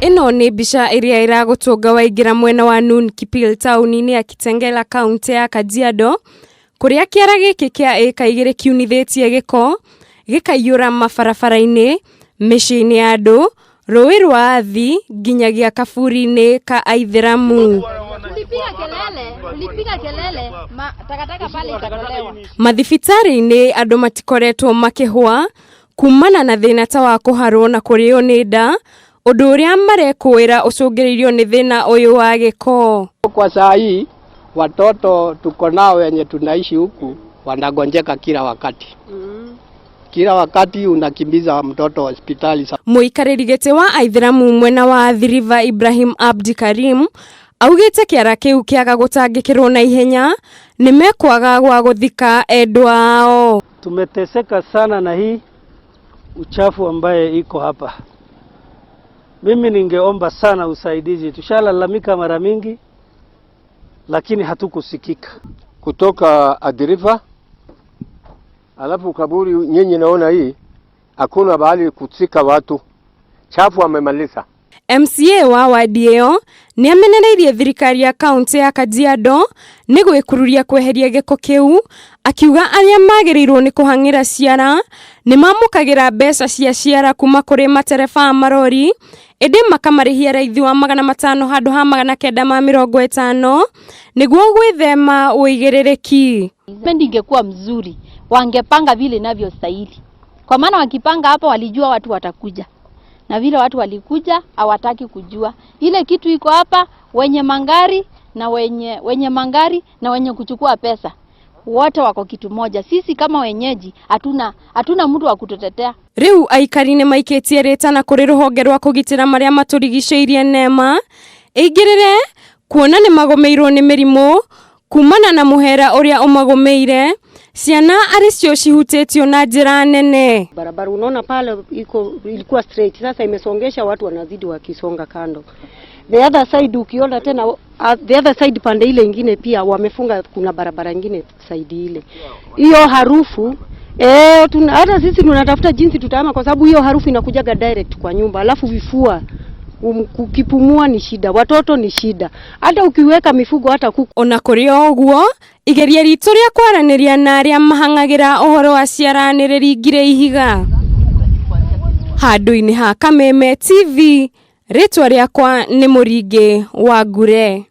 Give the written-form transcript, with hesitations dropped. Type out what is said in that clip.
Ĩno nĩ mbica ĩrĩa ĩragũtũnga waingĩra mwena wa Nun Kipil taũni-inĩ ya Kitengela kaũntĩ ya Kajiado kũrĩa kĩara gĩkĩ kĩa ĩka igĩrĩ kiunithĩtie gĩko gĩkaiyũra mabarabara-inĩ, mĩciĩ-inĩ ya andũ, rũĩ rwa Athi nginyagia kaburi-inĩ ka Aithĩramu. Tulipiga kelele, tulipiga kelele, ma, takataka pale ikatolewa. Mathibitarĩ-inĩ andũ matikoretwo makĩhwa kumana na thĩna ta wa kũharwo na kũrĩo nĩ nda, ũndũ ũrĩa marekũĩra ũcũngĩrĩirio nĩ thĩna ũyũ wa gĩko. Kwa saa hii watoto tuko nao wenye tunaishi huku wanagonjeka kila wakati. Kila wakati unakimbiza mtoto hospitali. Mũikarĩri gĩtĩ wa Aithĩramu mwena wa Athi River Ibrahim Abdi Karim augĩte kĩara kĩu kĩaga gũtangĩkĩrwo na ihenya nĩ mekwaga gwa gũthika endwa ao. Tumeteseka sana na hii uchafu ambaye iko hapa. Mimi ningeomba sana usaidizi. Tushalalamika mara mingi, lakini hatukusikika. Kutoka Athi River, alafu kaburi nyinyi naona hii hakuna bahali kuzika watu, chafu amemaliza. MCA wa wadi ĩyo nĩ amenereirie thirikari ya kaũntĩ ya Kajiado nĩ gwĩkururia kweheria gĩko kĩu, akiuga arĩa magĩrĩirwo nĩ kũhang'ĩra ciara nĩ mamũkagĩra mbeca cia ciara kuma kũrĩ matereba a marori ĩndĩ makamarĩhia raithi wa 500 handũ ha 950 nĩguo gwĩthema ũigĩrĩrĩki. Pendi ingekuwa mzuri, wangepanga vile inavyostahili. Kwa maana wakipanga hapa walijua watu watakuja. Na vile watu walikuja hawataki kujua. Ile kitu iko hapa, wenye mangari na wenye, wenye mangari na wenye kuchukua pesa wote wako kitu moja. Sisi kama wenyeji hatuna hatuna mtu wa kututetea. Rĩu aikari nĩ maikĩtie rĩtana kũrĩ rũhonge rwa kũgitĩra marĩa matũrigicĩirie NEMA ĩingĩrĩre kuona nĩ magũmĩirwo nĩ mĩrimũ kumana na mũhera ũrĩa ũmagũmĩire, ciana arĩ cio cihutĩtio na njĩra nene. Barabara unaona pale iko ilikuwa straight, sasa imesongesha, watu wanazidi wakisonga kando. The other side ukiona tena the other side pande ile ingine pia wamefunga, kuna barabara ingine side ile. Hiyo harufu hata sisi tunatafuta jinsi tutahama, kwa sababu hiyo harufu inakujaga direct kwa nyumba, alafu vifua ukipumua ni shida, watoto ni shida, hata ukiweka mifugo hata kuku. Ona kũrĩ o ũguo, igeria ritũ rĩa kwaranĩria na arĩa mahang'agĩra ũhoro wa ciara nĩ rĩringire ihiga. Handũ-inĩ ha Kameme TV, rĩtwa rĩakwa nĩ Mũringĩ wa Ngure.